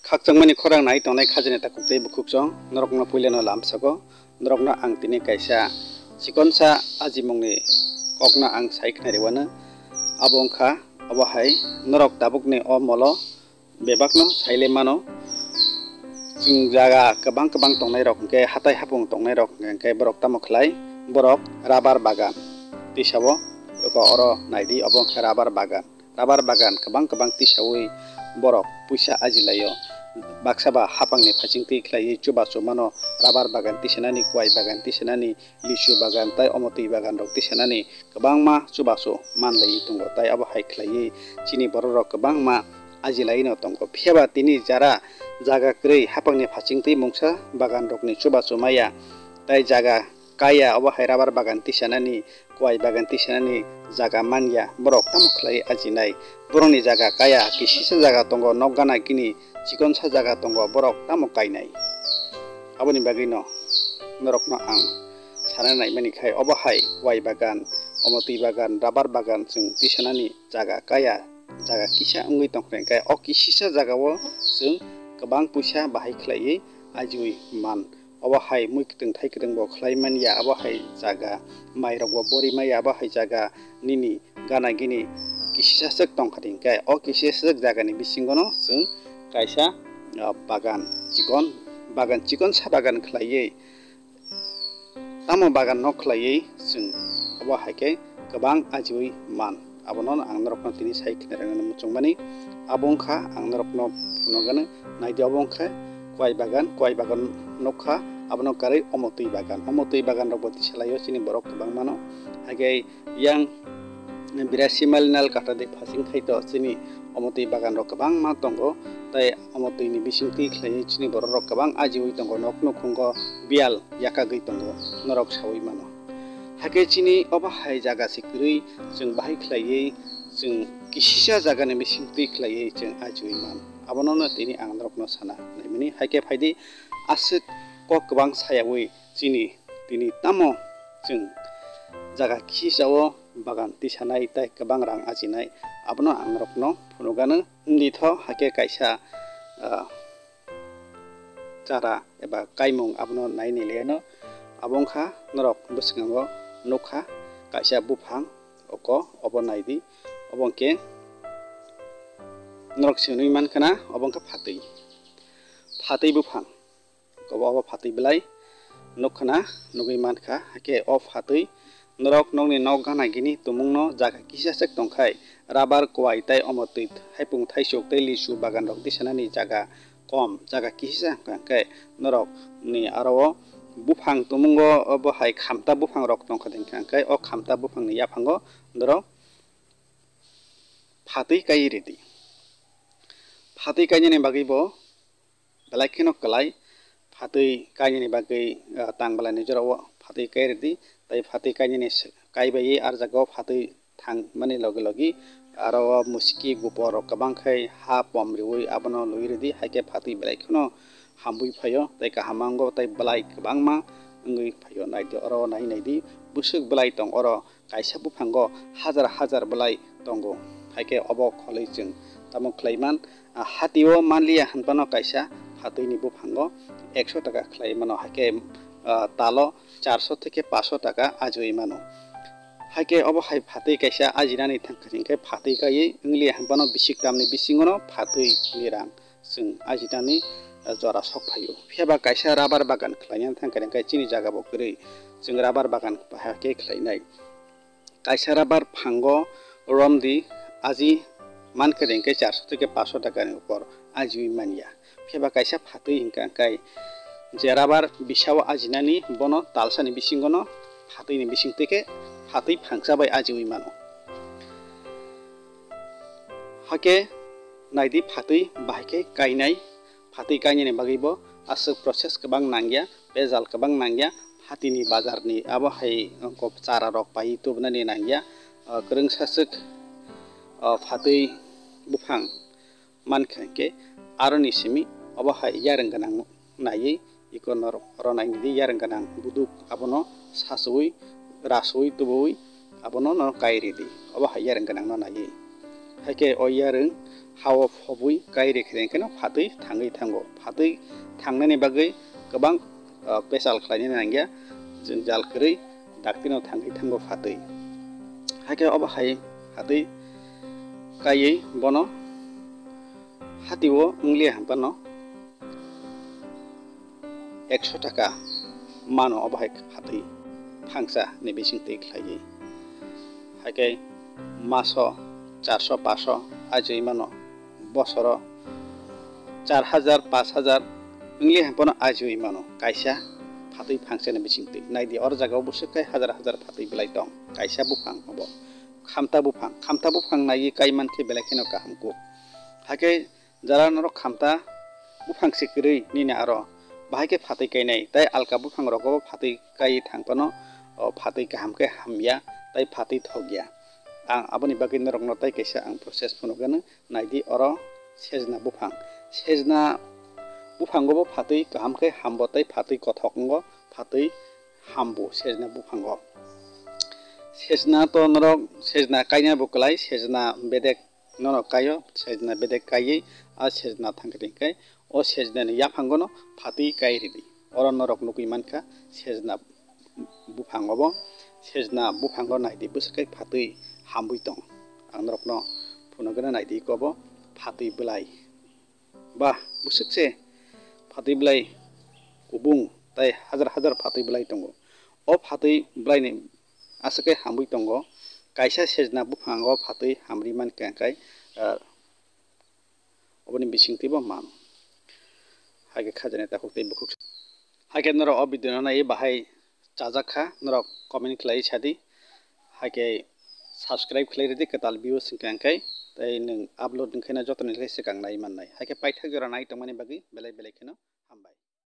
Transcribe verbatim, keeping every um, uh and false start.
Khakchangmani khorang nai tongnai khajani takhuk tei bukhuk chwng norokno puilano lamsako norokno ang tini kaisa chikonsa ajimungni kokno ang sai khnari wano. Abo wngkha obo hai norok tabukni o molo bebakno saile mano. Chwng jaga kwbang kwbang tongnai rok hwnkhe hatai hapung tongnai rok hwnkhe borok tamo khlai borok rabar bagan tisao eko oro naidi obo wngkha rabar bagan. Rabar bagan kwbang kwbang tisawi borok puisa ajilaio. Baksa ba hapangni phachingtwi khlaiwi chubachu mano rabar bagan tisanani, kuai bagan tisanani, lisu bagan tei omo twi bagan rok tisanani kwbangma chubachu manlaiwi tongo. Tei abo hai khlaiwi chini borok rok kwbangma ajilaino tongo. Phiya ba tini jara jaga kwrwi hapangni phachingtwi mungsa bagan rokni chubachu maya tei jaga kaya obo hai rabar bagan tisanani, kuai bagan tisanani jaga manya, borok tamo khlai ajinai. Borokni jaga kaya, kisisa jaga tongo, nok gana gini, chikonsa jaga tongo, borok tamo kainai. Aboni bagwino norokno ang sana naimani khai, obo hai kuai bagan, omo twi bagan, rabar bagan chwng tisanani jaga kaya, jaga kisa wngwi tongkha hwnkhe, o kisisa jagao chwng kwbang puisa bahai khlaiwi ajiwi man. Obo hai mui kwtwng thai kwtwng bo khlai manya, abo hai jaga mai rok bo bori maya, abo hai jaga nini gana gini kisisa swk tongkha hwnkhe, o kisisa swk jaga ni bisingo no chwng kaisa, ah, bagan chikon, bagan chikon sa bagan khlaiwi, tamo bagan no khlaiwi chwng obo hai khe kwbang ajiwi man. Abono ang norokno tini sai khnarwknani muchungmani. Abo wngkha ang norokno phunukgani, naidi obo wngkha kuai bagan, kuai bagan nukha, abono karwi omo twi bagan. Omo twi bagan rokbo tisalaio chini borok kwbangmano. Haikhe yang birasi mile nal kata de phasing khaito chini omo twi bagan rok kwbangma tongo. Tei omo twini bisingtwi khlaiwi chini borok rok kwbang ajiwi tongo, nok nukhungo biyal yakagwi tongo, norok sawi mano. Hakhe chini obo hai jaga se kwrwi chwng bahai khlaiwi, chwng kisisa jagani bisingtwi khlaiwi chwng ajiwi man. Abono no tini ang norokno sana naimani. Hakhe phaidi aswk kok kwbang sayawi chini tini tamo chwng jaga kisisao bagan tisanai tei kwbang rang ajinai, abono ang norokno phunukgano. Wngdi tho, hakhe kaisa, ah, chara eba kaimung abono nai ni leno. Abo wngkha norok bwskango nukha kaisa buphang, oko obo naidi, obo hwnkhe norok swnwi mankha na obo wngkha phatwi, phatwi buphang, obo, obo phatwi belai nukha na nugwi mankha, hakhe o phatwi norok nokni nok gana gini tumungno jaga kisa sek tongkhai, rabar, kuai tei omo twi haipung thaisuk tei lisu bagan rok tisanani jaga kom, jaga kisa hwnkha hwnkhe norok ni aro o buphang tumungo obo hai khamta buphang rok tongkha hwnkha hwnkhe o khamta buphang ni yaphango norok phatwi kai ridi. Phatwi kainani bagwi bo belai kheno kwlai phatwi kainani bagwi, ah, tang belai ni jorao phatwi kai ridi. Tei phatwi kainani se-, kaibai ar jagao phatwi thangmani logi logi aro o muski gupor rok kwbang khai ha pom riwi abono lui ridi, haikhe phatwi belai kheno hamwi phaio tei kaham ango tei belai kwbangma wngwi phaio. Naidi oro nai naidi, bwswk belai tong oro, kaisa buphango hajar hajar belai tongo, haikhe obo kholwi chwng tamo khlai man, ah, hatio manliya hinphano kaisa phatwini buphango ekso taka khlai mano, haikhe, ah, talo charso theke paso taka ajiwi mano. Haikhe obo hai phatwi kaisa ajinani thangkha hwnkhe phatwi kaiwi wngliya hinphano bisik tamni bisingono phatwini rang chwng ajinani, ah, jora sok phaio. Phiya ba kaisa rabar bagan khlaina thangkha hwnkhe chini jaga bo kwrwi chwng rabar bagan bahai khe khlainai. Kaisa rabar phango romdi aji mankha hwnkhe charso theke paso takani upor ajiwi manya. Phiya ba kaisa phatwi hwnkha hwnkhe je rabar bisao ajinani bono talsani bisingono phatwini bising teke phatwi phangsa bai ajiwi mano. Hakhe naidi phatwi bahai khe kainai, phatwi kainani bagwi bo aswk process kwbang nangya, bejal kwbang nangya, hatini bazarni abo hai kok chara rok pai tubunani nangya, ah, kwrwngsa swk, ah, phatwi buphang mankha hwnkhe aroni simi obo hai yarwng gwnang naiwi iko norok oro nainidi yarwng gwnang buduk abono sachuwi, rachuwi, tubuwi abono norok kai ridi, obo hai yarwng gwnangno naiwi. Haikhe o yarwng ha-o phobwi kai rikhe rikhe no phatwi thangwi thango. Phatwi thangnani bagwi kwbang, ah, pesal khlainani nangya, jwngjal kwrwi daktino thangwi thango phatwi. Hakhe obo hai phatwi kaiwi bono hatio wngli hamphano ekso taka mano obo hai phatwi phangsa ni bisingtwi khlaiwi. Hakhe maso charso paso ajiwi mano, bosoro char hajar, panch hajar wngli hamphano ajiwi mano kaisa phatwi phangsa ni bisingtwi. Naidi, oro jagao bwswk khai hajar hajar phatwi belai tong kaisa buphang obo. Khamta buphang, khamta buphang naiwi kai mankhe belai kheno kaham kuk. Hakhe jara norok khamta buphang se kwrwi nini aro bahai khe phatwi kainai, tai alka buphang rogo phatwi kai thang phano, o phatwi kaham khe hamya, tai phatwi thokya. Ang aboni bagwi norokno tai kaisa ang process phunukgano, naidi oro sejna buphang. Sejna buphango bo phatwi kaham khe hambo tai phatwi kothok wngo, phatwi hambo sejna buphango. Sejna to norok sejna kaina bo kwlai, sejna bedek nono kaio, sejna bedek kaiwi a sejna thangkhe thangkhe o sejnani yaphangono phatwi kai ridi. Oro norok nugwi mankha sejna buphang obo, sejna buphango naidi bwswk khe phatwi hamwi tong. Ang norokno phunukgwna naidi kobo phatwi bwlai. Ba bwswk se phatwi bwlai kubung tai hajar hajar phatwi bwlai tongo. O phatwi bwlaini aswk khe hamwi tongo. Kaisa sejna buphango phatwi hamri mankha hwnkhe, ah, oboni bisingtwibo mano. Hakhe khajani takhuk tei bukhuk. Hakhe norok o video no naiwi bahai chajak kha, norok comment khlaiwi sadi. Hakhe subscribe khlai ridi kwtal views hwnkha hwnkhe, tei nwng upload wngkhe no jotoni khlai swkang nai mannai. Hakhe paithak jora nai tongmani bagwi belai belai kheno hambai.